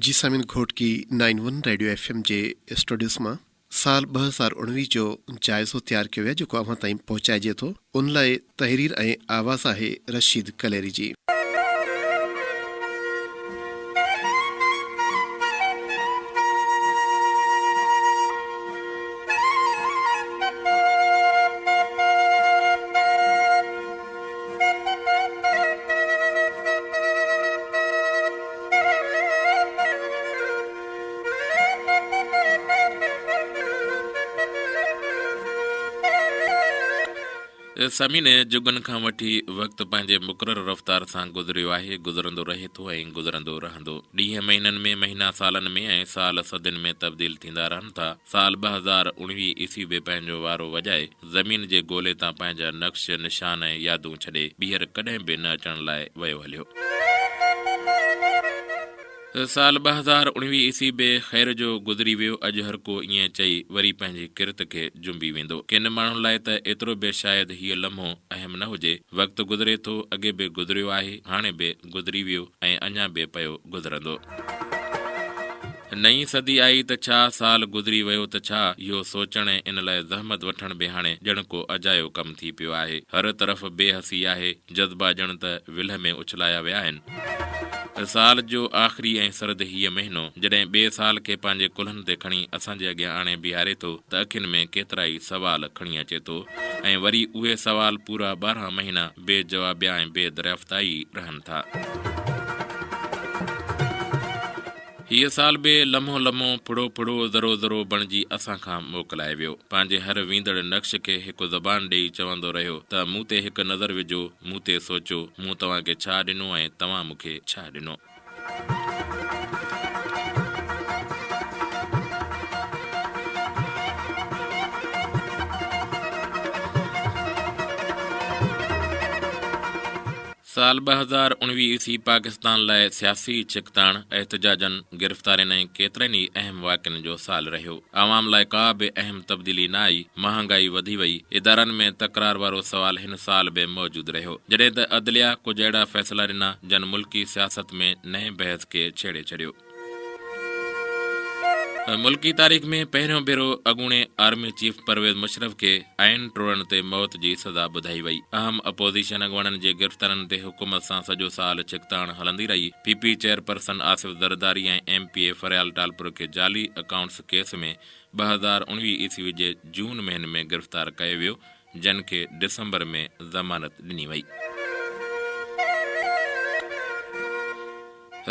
جي سامعين Ghotki nine one radio F M جي اسٽوڊيوز مان سال 2019 جو جائزو تيار ڪيو ويو آهي جيڪو اوهان تائين پهچائجي ٿو ان لاء تحرير ۽ آواز آهي رشيد ڪليري جي. سمين جڳن کان وٺي وقت پنهنجي مقرر رفتار سان گذريو آهي، گذرندو رهي ٿو ۽ گذرندو رهندو. ڏينهن مهينن ۾، مهينا سالن ۾ ۽ سال صدين ۾ تبديل ٿيندا رهن ٿا. سال 2019 عيسوي به پنهنجو وارو وڄائي زمين جي گولي تان پنهنجا نقش، نشان ۽ يادون ڇڏي ٻيهر ڪڏهن به نه اچڻ لاء ويو هليو. سال 2019 عيسوي به خير جو گذري ويو، اڄ هر ڪو ائين چئي وري پنهنجي ڪرت کي جنبي ويندو. ڪن ماڻهن لاء ته ايترو به شايد هيء لمحو اهم نه هجي. وقت گذري ٿو، اڳي به گذريو آهي، هاڻي به گذري ويو ۽ اڃا به پيو گذرندو. نئين صدي آئي ته ڇا، سال گذري ويو ته ڇا، اهو سوچڻ ۽ ان لاء زحمت وٺڻ به هاڻي ڄڻ ڪو اجايو ڪم ٿي پيو آهي. هر طرف بي حسي آهي، جذبا ڄڻ ته ولهه ۾ اڇلايا ويا آهن. سال جو آخري ۽ سرد هيء مهينو، جڏهن ٻئي سال کي پنهنجي ڪلهن تي کڻي اسان جي اڳيان آڻي بيهاري ٿو ته اکين ۾ ڪيترائي سوال کڻي اچي ٿو ۽ وري اهي سوال پورا 12 مهينا بي جوابيا ۽ بي دريافتا ئي رهن ٿا. هيء سال به لمحو لمحو، ڦڙو ڦڙو، ذرو ذرو بڻجي اسان کان موڪلائي ويو. پنهنجي هر ويندڙ نقش کي هڪ زبان ڏيئي چوندو رهيو ته مون تي هڪ نظر وجهو، مون تي سوچو، مون توهان کي ڇا ڏنو ۽ توهان مون کي ڇا ڏنو. سال 2019 عيسوي پاڪستان لاء سياسي ڇڪتاڻ، احتجاجن، گرفتارين ۽ ڪيترن ئي اهم واقعن جو سال رهيو. عوام لاء ڪا به اهم تبديلي نه آئي، مهانگائي وڌي وئي، ادارن ۾ تڪرار وارو سوال هن سال به موجود رهيو. جڏهن ته عدليه ڪجهه اهڙا فيصلا ڏنا، جن ملڪي سياست ۾ نئين بحث کي ڇيڙي ڇڏيو. ملڪي تاريخ ۾ پهريون ڀيرو اڳوڻي آرمي چيف پرويز مشرف کي آئين ٽوڙڻ تي موت جي سزا ٻڌائي وئي. اهم اپوزيشن اڳواڻن جي گرفتارين تي حڪومت سان سڄو سال ڇڪتاڻ هلندي رهي. P P chairperson Asif Zardari ۽ M P A Faryal Talpur کي جعلي اڪائونٽس ڪيس ۾ 2019 عيسوي جي جون مهيني ۾ گرفتار ڪيو ويو، جن کي ڊسمبر ۾ ضمانت ڏني وئي.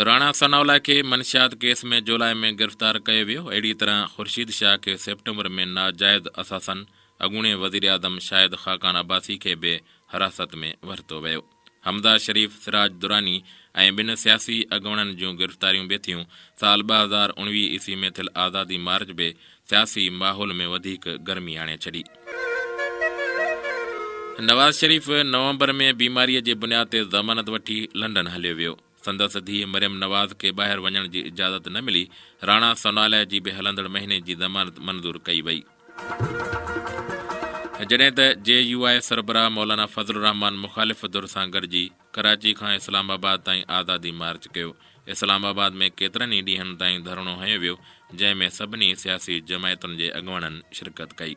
راڻا ثناء الله کي منشيات ڪيس ۾ جولاء ۾ گرفتار ڪيو ويو. اهڙي طرح خورشيد شاهه کي سيپٽمبر ۾ ناجائز اثاثن، اڳوڻي وزيراعظم شاهد خاقان عباسي کي به حراست ۾ ورتو ويو. حمزه شريف، سراج دراني ۽ ٻن سياسي اڳواڻن جون گرفتاريون به ٿيون. سال 2019 عيسوي ۾ ٿيل آزادي مارچ به سياسي ماحول ۾ وڌيڪ گرمي آڻي ڇڏي. نواز شريف نومبر ۾ بيماريء جي بنياد تي ضمانت وٺي لنڊن هليو ويو. سندس ڌيء مريم نواز کي ٻاهر وڃڻ جي اجازت نه ملي. راڻا ثناء جي به هلندڙ مهيني جي ضمانت منظور ڪئي وئي. جڏهن ته جي يو آء سربراهه مولانا فضل الرحمان مخالف ڌر سان گڏجي ڪراچي کان اسلام آباد تائين آزادي مارچ ڪيو. اسلام آباد ۾ ڪيترن ئي ڏينهن تائين ڌرڻو هنيو ويو، جنهن ۾ سڀني سياسي جماعتن جي اڳواڻن شرڪت ڪئي.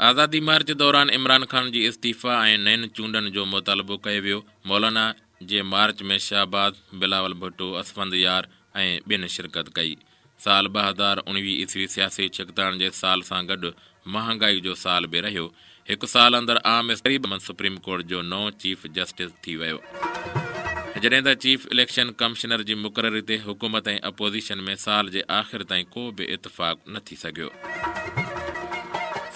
آزادي مارچ دوران عمران خان جي استعيفيٰ ۽ نين چونڊن جو مطالبو ڪيو ويو. مولانا جي مارچ ۾ شهباز، بلاول ڀٽو، اسفند يار ۽ ٻين شرڪت ڪئي. سال 2019 عيسوي سياسي ڇڪتاڻ جي سال سان گڏ مهانگائي جو سال به رهيو. هڪ سال اندر عام سپريم ڪورٽ جو نئون چيف جسٽس ٿي ويو. جڏهن ته چيف اليڪشن ڪمشنر جي مقرري تي حڪومت ۽ اپوزيشن ۾ سال جي آخر تائين ڪو به اتفاق نه ٿي سگهيو.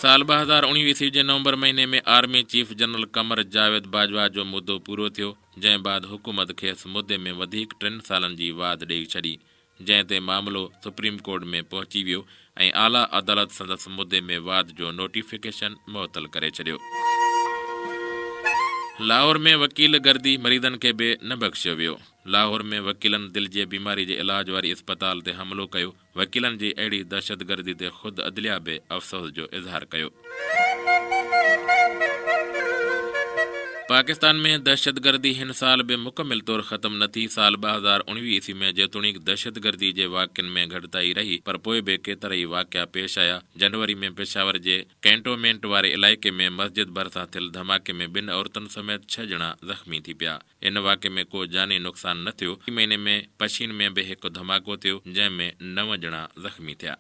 سال 2019 عيسوي جي نومبر مهيني ۾ army chief general Qamar Javed Bajwa جو مدو پورو ٿيو، جنهن بعد حڪومت کيس مدي ۾ وڌيڪ ٽن سالن جي واڌ ڏئي ڇڏي. جنهن تي معاملو سپريم ڪورٽ ۾ پهچي ويو ۽ اعليٰ عدالت سندس مدي ۾ واڌ جو نوٽيفڪيشن معطل ڪري ڇڏيو. لاهور ۾ وڪيل گردي مريضن کي به نه بخشيو ويو. لاهور ۾ وڪيلن دل جي بيماري جي علاج واري اسپتال تي حملو ڪيو، وڪيلن جي اهڙي دهشتگردي تي خود عدليه به افسوس جو اظهار ڪيو. پاڪستان ۾ دهشتگردي هن سال به مڪمل طور ختم نه ٿي، سال 2019 عيسوي ۾ جيتوڻيڪ دهشتگردي جي واقعن ۾ گهٽتائي رهي پر پوء به ڪيترائي واقعا پيش آيا، جنوري ۾ پشاور جي ڪينٽومينٽ واري علائقي ۾ مسجد ڀرسان ٿيل ڌماڪي ۾ ٻن عورتن سميت ڇهه ڄڻا زخمي ٿي پيا، ان واقعي ۾ ڪو جاني نقصان نه ٿيو، ئي مهيني ۾ پشين ۾ به هڪ ڌماڪو ٿيو جنهن ۾ نو ڄڻا زخمي ٿيا.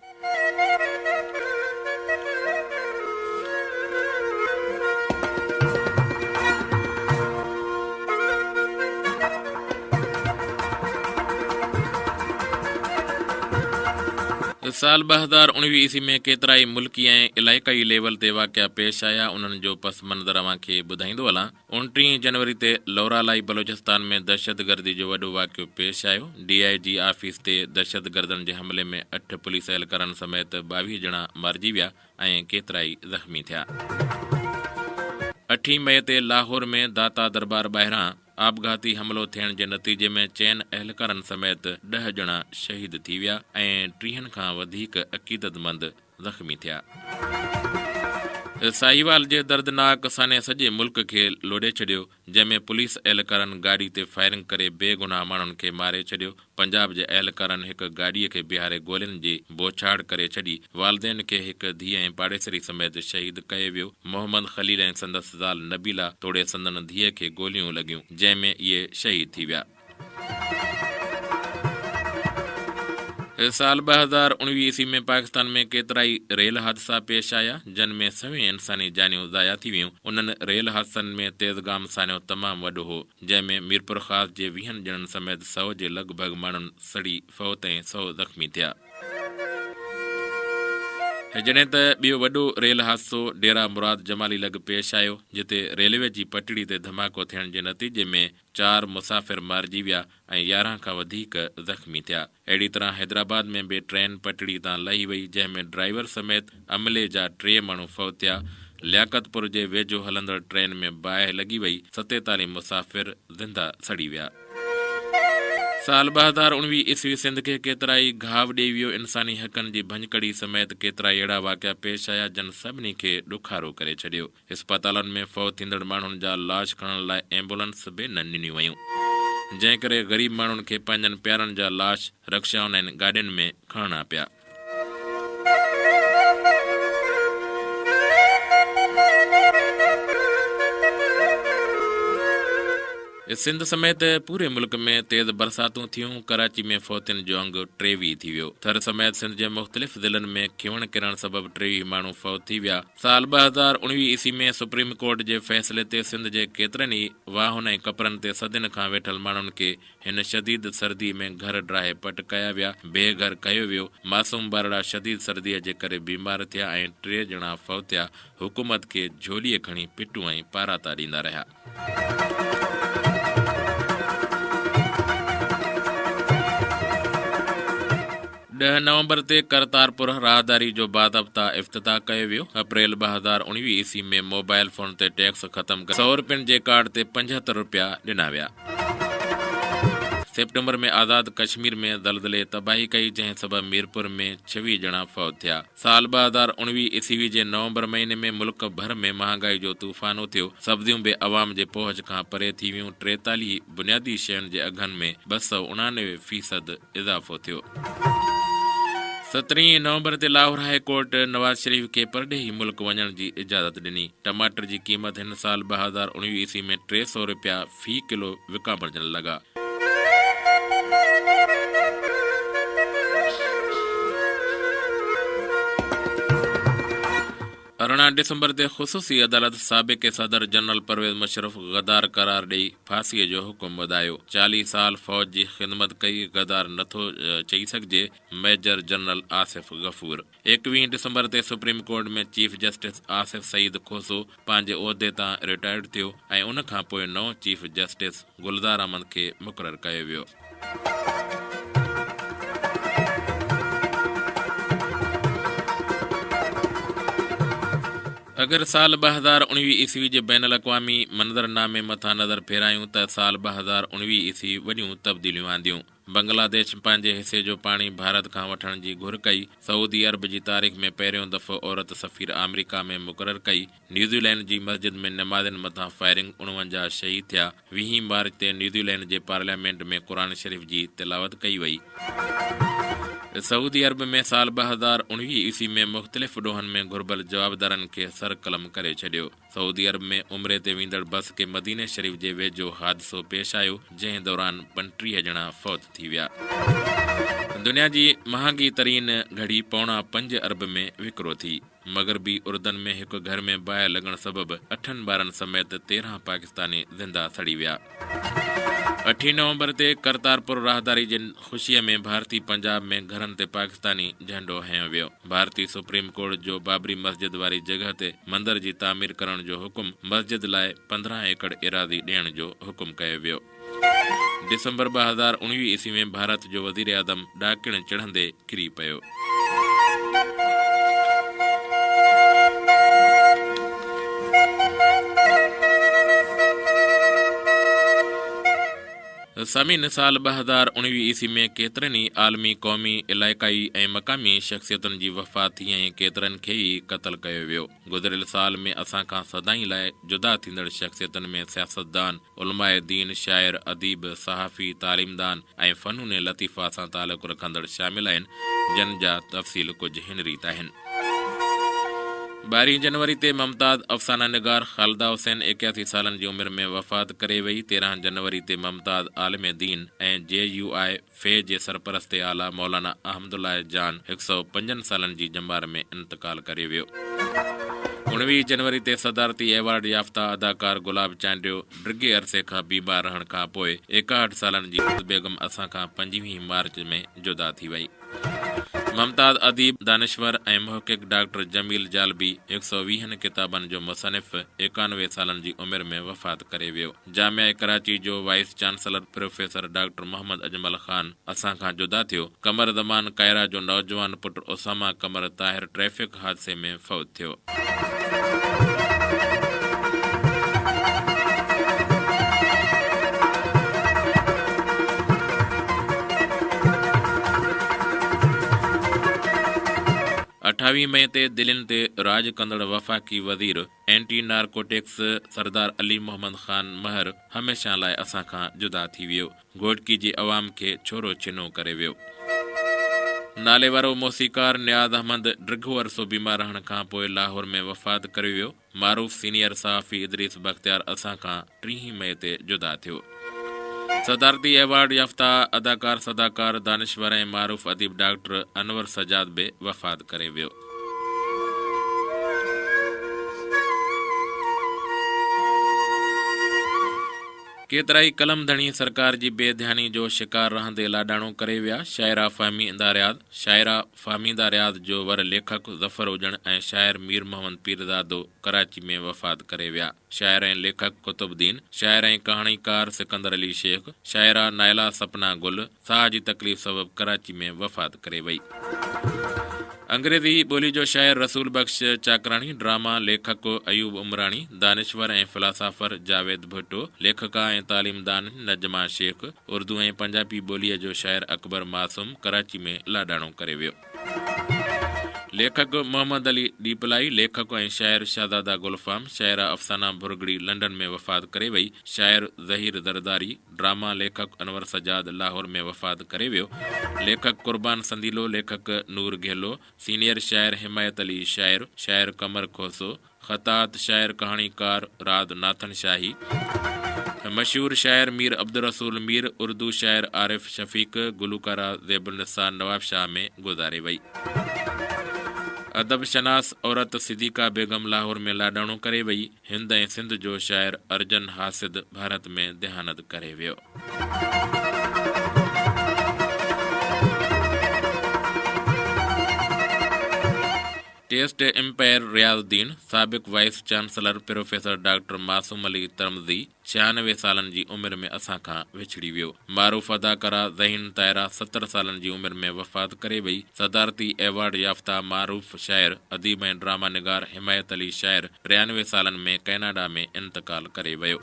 سال 2019 عيسوي ۾ ڪيترائي ملڪي ۽ علائقائي ليول تي واقعا پيش آيا، انهن جو پس منظر اوهان کي ٻڌائيندو هلان. اوڻٽيهين جنوري تي لورالائي بلوچستان ۾ دهشتگردي جو وڏو واقعو پيش آيو، ڊي I جي آفيس تي دهشتگردن جي حملي ۾ اٺ پوليس اهلڪارن سميت 22 ڄڻا مارجي ويا ۽ ڪيترائي زخمي ٿيا. اٺين مئي تي لاهور ۾ داتا دربار ٻاهران آپگهاتي حملو ٿيڻ جي نتيجي ۾ چئن اهلڪارن سميت 10 ڄڻا شهيد ٿي ويا ۽ ٽيهن کان وڌيڪ عقيدتمند زخمي ٿيا. ساهيوال جي دردناڪ سانحي سڄي ملڪ کي لوڏي ڇڏيو، جنهن ۾ پوليس اهلڪارن گاڏي تي فائرنگ ڪري بيگناهه ماڻهن کي ماري ڇڏيو، پنجاب جي اهلڪارن هڪ گاڏي کي بيهاري گولين جي بوڇاڙ ڪري ڇڏي، والدين کي هڪ ڌيء ۽ پاڙيسري سميت شهيد ڪيو ويو، محمد خليل ۽ سندس زال نبيلا توڙي سندن ڌيء کي گوليون لڳيون، جنهن ۾ اهي شهيد ٿي ويا. سال 2019 عيسوي ۾ پاڪستان ۾ ڪيترائي ريل حادثا پيش آيا، جن ۾ سوين انساني جانيون ضايع ٿي ويون. انهن ريل حادثن ۾ تيزگام سانحو تمام وڏو هو، جنهن ۾ ميرپورخاص جي ويهن ڄڻن سميت سئو جي لڳ ڀڳ ماڻهن سڙي فوت ۽ سئو زخمي ٿيا. جڏهن ته ٻيو وڏو ريل حادثو ڊيرا مراد جمالي لڳ پيش آيو، جتي ريلوي جي پٽڙي تي ڌماڪو ٿيڻ جي نتيجي ۾ چار مسافر مارجي ويا ۽ 11 کان وڌيڪ زخمي ٿيا. اهڙي طرح حيدرآباد ۾ به ٽرين پٽڙي تان لهي وئي جنهن ۾ ڊرائيور سميت عملي جا ٽي ماڻهو فوت ٿيا. لياقت پور جي ويجهو هلندڙ ٽرين ۾ باهه لڳي وئي، 47 مسافر زنده سڙي ويا. سال 2019 عيسوي سنڌ کي ڪيترائي گهاو ڏئي ويو، انساني حقن جي ڀڃڪڙي سميت ڪيترائي اهڙا واقعا پيش آيا جن سڀني کي ڏکارو ڪري ڇڏيو. اسپتالن ۾ فوت ٿيندڙ ماڻهن جا لاش کڻڻ لاء ايمبولنس به نه ڏنيون ويون، جنهن ڪري غريب ماڻهن کي پنهنجن پيارن جا لاش رڪشائن ۽ گاڏين ۾ کڻڻا پيا. سنڌ سميت پوري ملڪ ۾ تيز برساتون ٿيون، ڪراچي ۾ فوتين جو انگ 23 ٿي ويو، ٿر سميت سنڌ جي مختلف ضلعن ۾ کنوڻ ڪرڻ سبب 23 ماڻهو فوت ٿي ويا. سال 2019 عيسوي ۾ سپريم ڪورٽ جي فيصلي تي سنڌ جي ڪيترن ئي واهن ۽ ڪپرن تي صدين کان ويٺل ماڻهن کي هن شديد سردي ۾ گهر ڊاهي پٽ ڪيا ويا، بي گهر ڪيو ويو، معصوم ٻارڙا شديد سرديء جي ڪري بيمار ٿيا ۽ ٽي ڄڻا فوت ٿيا، حڪومت کي جهوليء کڻي پٽون ۽ پاراتا ڏيندا رهيا. ڏهه نومبر تي ڪرتارپور راهداري جو باضابطا افتتاح ڪيو ويو. اپريل 2019 عيسوي ۾ موبائل فون تي ٽيڪس ختم ڪري سؤ رپين جي ڪارڊ تي 75 رپيا ڏنا ويا. سيپٽمبر ۾ آزاد ڪشمير ۾ زلزلي تباهي ڪئي جنهن سبب ميرپور ۾ 26 ڄڻا فوت ٿيا. سال 2019 عيسوي جي نومبر مهيني ۾ ملڪ ڀر ۾ مهانگائي جو طوفان اٿيو، سبزيون به عوام جي پهچ کان پري ٿي ويون، 43 بنيادي شين جي اگهن ۾ 289 فيصد اضافو ٿيو. سترهين نومبر تي لاهور هاء ڪورٽ نواز شريف کي پرڏيهي ملڪ وڃڻ جي اجازت ڏني. ٽماٽر جي قيمت هن سال 2019 عيسوي ۾ 300 رپيا في ڪلو وڪامجڻ لڳا. ارڙهن ڊسمبر تي خصوصي عدالت سابق صدر جنرل پرويز مشرف غدار قرار ڏئي ڦاسيء جو حڪم ٻڌايو. 40 سال فوج جي خدمت ڪئي، غدار نٿو چئي سگهجي، ميجر جنرل آصف غفور. ايڪويهين ڊسمبر تي supreme court ۾ chief justice Asif Saeed Khosa پنهنجي عهدي تان رٽائرڊ ٿيو ۽ ان کان پوء نئون چيف جسٽس گلزار احمد کي مقرر ڪيو ويو. اگر سال 2019 عيسوي جي بين الاقوامي منظرنامي مٿان نظر ڦيرايون ته سال 2019 عيسوي وڏيون تبديليون آنديون. بنگلاديش پنهنجي حصي جو پاڻي ڀارت کان وٺڻ جي گهر ڪئي، سعودي عرب جي تاريخ ۾ پهريون دفعو عورت سفير آمريڪا ۾ مقرر ڪئي، نيوزيلينڊ جي مسجد ۾ نمازين مٿان فائرنگ، 49 شهيد ٿيا، ويهين مارچ تي نيوزيلينڊ جي پارليامينٽ ۾ قرآن شريف جي تلاوت ڪئي وئي. سعودي عرب ۾ سال 2019 عيسوي ۾ مختلف ڏوهن ۾ گهربل جوابدارن کي سر قلم ڪري ڇڏيو. سعودي عرب ۾ عمري تي ويندڙ بس کي مديني شريف جي ويجهو حادثو پيش آيو، جنهن دوران 35 ڄڻا فوت ٿي ويا. دنيا جي مهانگي ترين گهڙي پوڻا پنج ارب ۾ وڪرو ٿي. مغربي اردن ۾ هڪ گهر ۾ باهه لڳڻ سبب اٺن ٻارن سميت 13 پاڪستاني زنده سڙي ويا. اٺين نومبر تي ڪرتارپور راهداري جي خوشي ۾ ڀارتي پنجاب ۾ گهرن تي پاڪستاني جهنڊو هنيو ويو. ڀارتي سپريم ڪورٽ جو بابري مسجد واري جڳهه تي مندر جي تعمير ڪرڻ جو حڪم، مسجد لاء 15 ايڪڙ ايراضي ڏيڻ جو حڪم ڪيو ويو. ڊسمبر 2019 عيسوي ۾ ڀارت جو وزيراعظم ڏاڪڻ چڙهندي ڪري پيو. سامعين سال 2019 عيسوي ۾ ڪيترن ئي عالمي، قومي، علائقائي ۽ مقامي شخصيتن جي وفات ٿي ۽ ڪيترن کي ئي قتل ڪيو ويو. گذريل سال ۾ اسان کان سدائين لاء جدا ٿيندڙ شخصيتن ۾ سياستدان، علماء دين، شاعر، اديب، صحافي، تعليمدان ۽ فنون لطيفه سان تعلق رکندڙ شامل آهن، جن جا تفصيل ڪجهه هن ريت آهن. ٻارهين جنوري تي ممتاز افسانه نگار خالده حسين 81 سالن جي عمر ۾ وفات ڪري وئي. 13 جنوري تي ممتاز عالم دين ۽ جي يو آء في جي سرپرست اعليٰ مولانا احمد الله جان هڪ سئو پنجن سالن جي ڄمار ۾ انتقال ڪري ويو. 19 جنوري تي صدارتي ايوارڊ يافته اداڪار گلاب چانڊيو ڊگهي عرصي کان بيمار رهڻ کان پوء 61 سالن جي بيگم اسان کان 25 مارچ ۾ جدا ٿي وئي. ممتاز اديب، دانشور ۽ محقق ڊاڪٽر جميل جالبي هڪ سئو ويهن ڪتابن جو مصنف 91 سالن جي عمر ۾ وفات ڪري ويو. جامعه ڪراچي جو vice chancellor professor doctor Muhammad Ajmal Khan اسان کان جدا ٿيو. قمر زمان ڪائره جو نوجوان پٽ اسامه قمر طاهر ٽريفڪ حادثي ۾ فوت ٿيو. اٺاويهه مئي تي دلين تي راڄ ڪندڙ وفاقي وزير اينٽي نارڪوٽڪس سردار علي محمد خان مهر هميشه لاء اسان کان جدا ٿي ويو، گهوٽڪي جي عوام کي ڇورو ڇنو ڪري ويو. ناليوارو موسيقار نياز احمد ڊگهو عرصو بيمار رهڻ کان پوء لاهور ۾ وفات ڪري ويو، معروف سينيئر صحافي ادريس بختيار اسان کان ٽيهين مئي تي جدا ٿيو. صدارتي ايوارڊ يافته اداڪار، صداڪار، دانشور ۽ معروف اديب ڊاڪٽر انور سجاد به وفات ڪري ويو. ڪيترائي قلم ڌڻي سرڪار جي بي ڌياني جو شڪار رهندي لاڏاڻو ڪري ويا. شاعره فهميده رياض، شاعره فهميده رياض جو ور ليکڪ ظفر اڄڻ ۽ شاعر مير محمد پيرزادو ڪراچي ۾ وفات ڪري ويا. شاعر ۽ ليکڪ قطب الدين، شاعر ۽ ڪهاڻيڪار سڪندر علي شيخ، شاعره نائله سپنا گل ساهه جي تڪليف سبب ڪراچي ۾ وفات ڪري وئي. انگريزي ٻولي جو شاعر رسول بخش چاڪراڻي، ڊراما ليکڪ ايوب عمراڻي، دانشور ۽ فلاسافر جاويد ڀٽو، ليکڪا ۽ تعليمدان نجمه شيخ، اردو ۽ پنجابي ٻوليء جو شاعر اڪبر معصوم ڪراچي ۾ لاڏاڻو ڪري ويو. ليکڪ محمد علي ڏيپلائي، ليکڪ ۽ شاعر شهزاده گلفام، شاعره افسانه ڀرڳڙي لنڊن ۾ وفات ڪري وئي، شاعر ظهير زرداري، ڊراما ليکڪ انور سجاد لاهور ۾ وفات ڪري ويو، ليکڪ قربان سنديلو، ليکڪ نور گهلو، سينيئر شاعر حمايت علي شاعر، شاعر قمر کوسو، خطاط، شاعر، ڪهاڻيڪار راز ناٿن شاهي، مشهور شاعر مير عبدالرسول مير، اردو شاعر عارف شفيق، گلوڪاره زيب النساء نوابشاهه ۾ گذاري وئي. ادب شناس عورت صديقه بيگم لاهور ۾ لاڏاڻو ڪري وئي. هند ۽ سنڌ جو شاعر ارجن حاسد ڀارت ۾ ديهانت ڪري ويو. ٽيسٽ امپائر رياض الدين، سابق vice chancellor professor doctor Masoom Ali Tirmizi 96 سالن جي عمر ۾ اسان کان وڇڙي ويو. معروف اداڪارا ذهين طاهره 70 سالن جي عمر ۾ وفات ڪري وئي. صدارتي ايوارڊ يافته معروف شاعر، اديب ۽ ڊراما نگار حمايت علي شاعر 93 سالن ۾ ڪئناڊا ۾ انتقال ڪري ويو.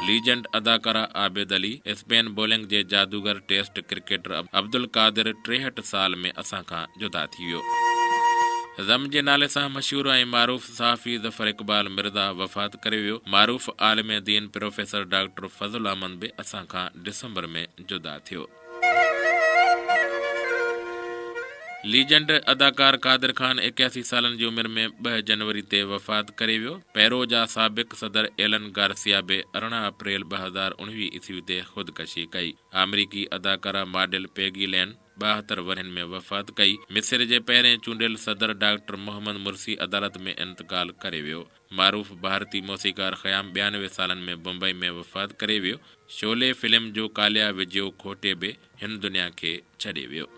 ليجنڊ اداڪارا عابد علي، اسپين بولنگ جي جادوگر ٽيسٽ ڪرڪيٽر عبدالقادر 63 سال ۾ اسان کان جدا ٿي ويو. زم جي نالي سان مشهور ۽ معروف صحافي ظفر اقبال مرزا وفات ڪري ويو. معروف عالم دين پروفيسر ڊاڪٽر فضل احمد به اسان کان ڊسمبر ۾ جدا ٿيو. ليجنڊ اداڪار قادر خان 81 سالن جي عمر ۾ 2 جنوري تي وفات ڪري ويو. پيرو جا سابق صدر ايلن گارسيا به 18 اپريل 2019 عيسوي تي خودڪشي ڪئي. آمريڪي اداڪارا ماڊل پيگي لين 72 ورهين ۾ وفات ڪئي. مصر جي پهرين چونڊيل صدر ڊاڪٽر محمد مرسي عدالت ۾ انتقال ڪري ويو. معروف ڀارتي موسيقار خيام 92 سالن ۾ بمبئي ۾ وفات ڪري ويو. شعلي فلم جو ڪاليا وجيو کوٽي به هن دنيا کي ڇڏي ويو.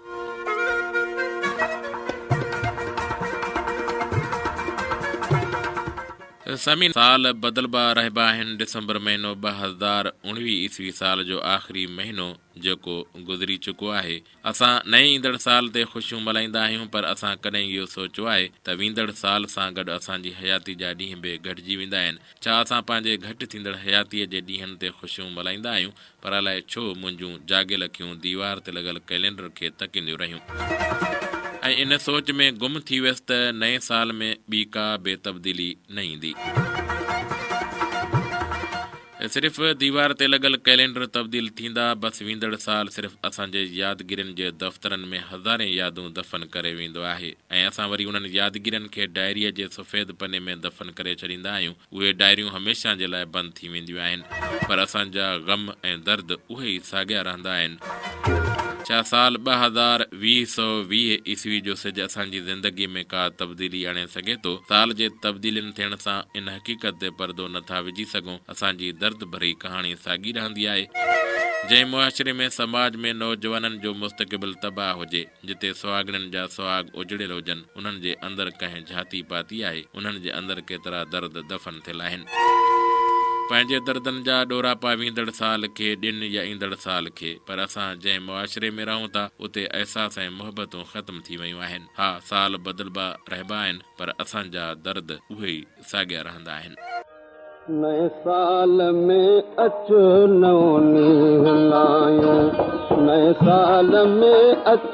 سمي سال بدلبا رهبا آهن. ڊسمبر مهينو 2019 عيسوي سال جو آخري مهينو جيڪو گذري چڪو آهي. اسان نئين ايندڙ سال تي خوشيون ملهائيندا آهيون پر اسان ڪڏهن اهو سوچيو آهي ته ويندڙ سال سان گڏ اسان جي حياتي جا ڏينهن به گهٽجي ويندا آهن. ڇا اسان پنهنجي گهٽ ٿيندڙ حياتيء جي ڏينهن تي خوشيون ملهائيندا آهيون؟ پر الائي ڇو منهنجون جاڳيل اکيون ديوار تي لڳل ڪئلينڊر کي تڪينديون رهيون ۽ ان سوچ ۾ گم ٿي ويس ته نئين سال ۾ ٻي ڪا به تبديلي نه ايندي. صرف ديوار تي لڳل ڪئلينڊر تبديل ٿيندا، بس ويندڙ سال صرف اسان جي يادگيرين جي دفترن ۾ هزارين يادون دفن ڪري ويندو آهي ۽ اسان وري انهن يادگيرين کي ڊائريء جي سفيد پني ۾ دفن ڪري ڇڏيندا آهيون. اهي ڊائريون هميشه جي لاء بند ٿي وينديون آهن، پر اسان جا غم ۽ درد اهي ئي ساڳيا رهندا آهن. ڇا سال 2020 سئو 20 عيسوي جو سج اسان جي زندگيء ۾ ڪا تبديلي آڻي سگهي ٿو؟ سال جي تبديلين ٿيڻ سان ان حقيقت تي پردو نه ٿا وجهي سگهون، اسان جي درد ڀري ڪهاڻي ساڳي رهندي آهي. جنهن معاشري ۾ سماج ۾ نوجوانن جو مستقبل تباهه هجي، جتي سهاڳڻين جا سهاڳ اجڙيل هجن، انهن جي اندر ڪنهن جهاتي پاتي آهي، انهن جي اندر ڪيترا درد دفن ٿيل آهن. پنهنجي دردن جا ڏوراپا ويندڙ سال کي ڏين يا ايندڙ سال کي، پر اسان جنهن معاشري ۾ رهون ٿا، اتي احساس ۽ محبتون ختم ٿي ويون آهن. ها، سال بدلبا رهبا آهن، پر اسان جا درد اهي ئي ساڳيا رهندا آهن. نئين سال ۾ اچ نئون نينهن لايون نئين سال ۾ اچ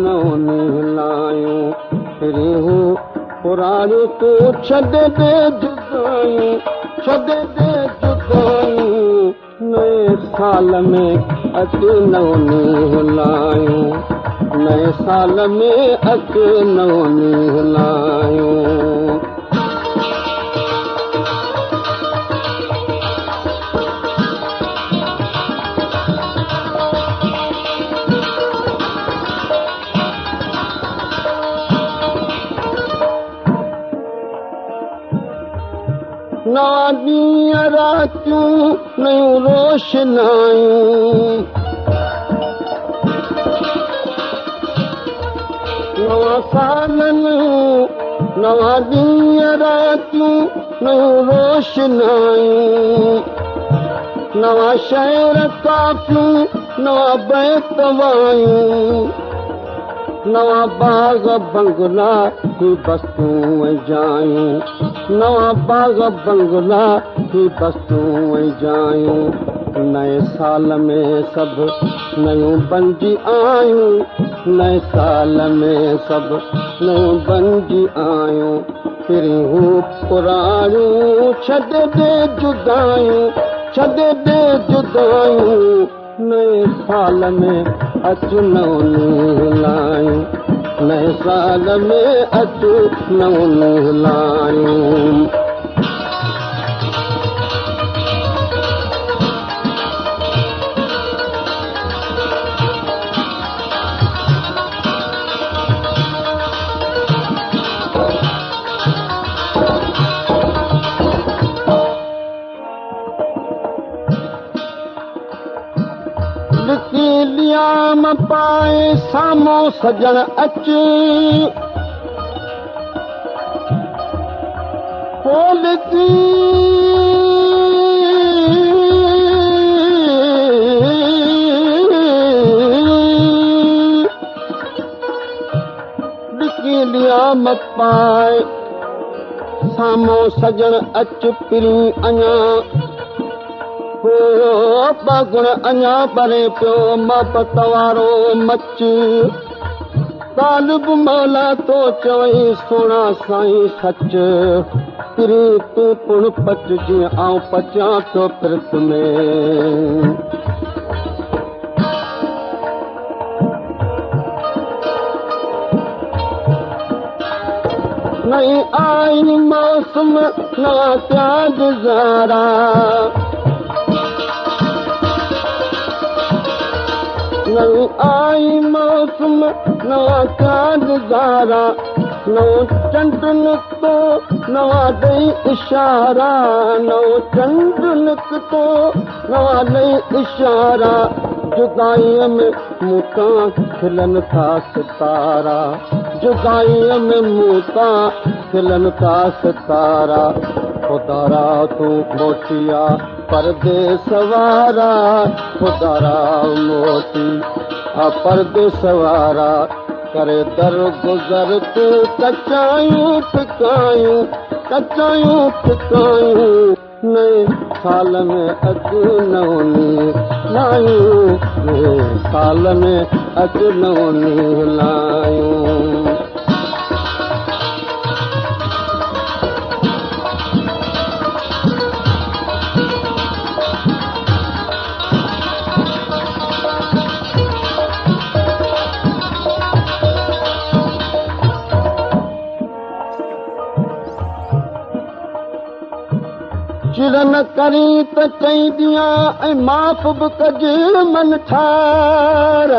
نئون نينهن لايون پھرين هو پراڻيون تون ڇڏي ڏي جدايون ڇڏي ڏي جدايون نئين سال ۾ اچ نئون نينهن لايون نئين سال ۾ اچ نئون نينهن لايون. نوان ڏينهن راتيون نيون روشنايون نوان سال نيون نوان ڏينهن راتيون نيون روشنايون نوان شعر ڪافيون نوان بيت وايون نوان باغ بنگلا هي بستون ۽ جايون نوان باغ بنگلا هي بستون ۽ جايون نئين سال ۾ سڀ نيون بنجي آيون نئين سال ۾ سڀ نيون بنجي آيون پرين هو پراڻيون ڇڏي ڏي جدايون ڇڏي ڏي جدايون نئين سال ۾ اچ نئون نينهن لايون نئين سال ۾ اچ نئون نينهن لايون. لڪي ليام پائي سامهون سڄڻ اچ. پوء لڪي لڪي ليام پائي سامهون سڄڻ اچ پرين اڃا هو ٻاگهڻ اڃا ٻري پيو محبت وارو مچ طالب مولا تو چوئين سهڻا سائين سچ پرين تون پڻ پچ جيئن آئون پچان ٿو پرت ۾. نئين آئي موسم نوان پيا گذارا. نئين آئي موسم نوان پيا گذارا. نئون چنڊ نڪتو نوان ڏئي اشارا. نئون چنڊ نڪتو نوان ڏئي اشارا. جدائيء ۾ مون تان کلن ٿا ستارا. جدائيء ۾ مون تان کلن ٿا ستارا. خدارا تون موٽي آ پرديس وارا. خدارا موٽي آ پرديس وارا. ڪري در گذر تون ڪچايون ڦڪايون ڪچايون ڦڪايون. نئين سال ۾ اچ نئون ڏينهن لايون نئين سال ۾ اچ نئون ڏينهن لايون. چڙ نه ڪرين ته چئي ڏيان ۽ معاف به ڪج من ٺار.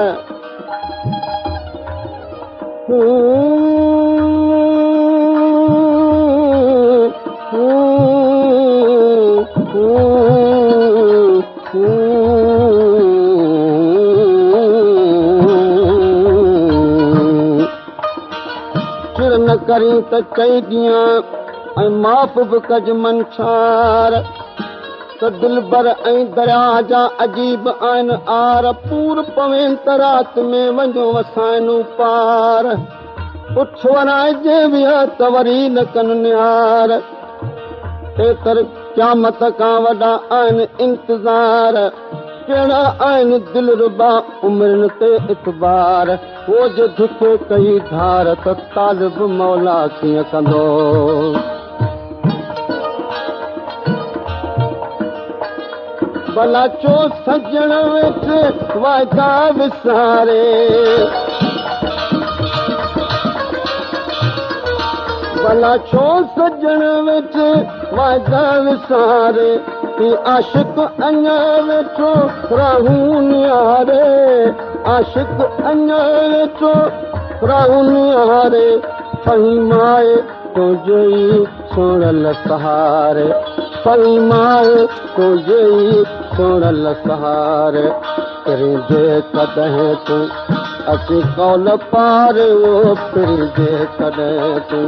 چڙ نه ڪرين ته چئي ڏيان ۽ معاف به ڪج منڇار ته دلبر ۽ درياهه جا عجيب آهن آر پور پوين ته رات ۾ وڃو وسائن پار پٺ ورائجي ويا ته وري نه ڪن نهار ايتر قيامت کان وڏا آهن انتظار ڪهڙا آهن دلربا عمرين تي اعتبار هو جي ڌڪي ڪئي ڌار ته طالب مولا ڪيئن ڪندو. ڀلا ڇو سڄڻ ويٺ واعدا وساري. ڀلا ڇو سڄڻ ويٺ واعدا وساري. هي عاشق اڃا ويٺو راهون نهاري. عاشق اڃا ويٺو راهون نهاري. فهيم آء تنهنجي ئي سهڻل سهاري. فهيم آء تنهنجي ئي سهڻل سهاري. پرين جيڪڏهن تون اچين قول پاري او پرين جيڪڏهن تون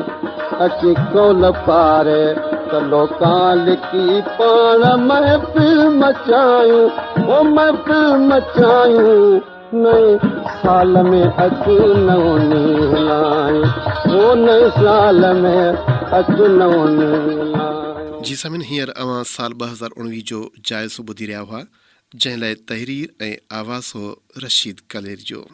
اچين قول پاري ته لوڪان لڪي پاڻ محفل مچايون او محفل مچايون نئين سال ۾ اچ نئون ڏينهن لايون او نئين سال ۾ اچ نئون ڏينهن لايون. جي سامعين هينئر اوهان سال 2019 جو جائزو ٻڌي رهيا هئا جنهن لاء تحرير ۽ آواز هو رشيد ڪلير جو.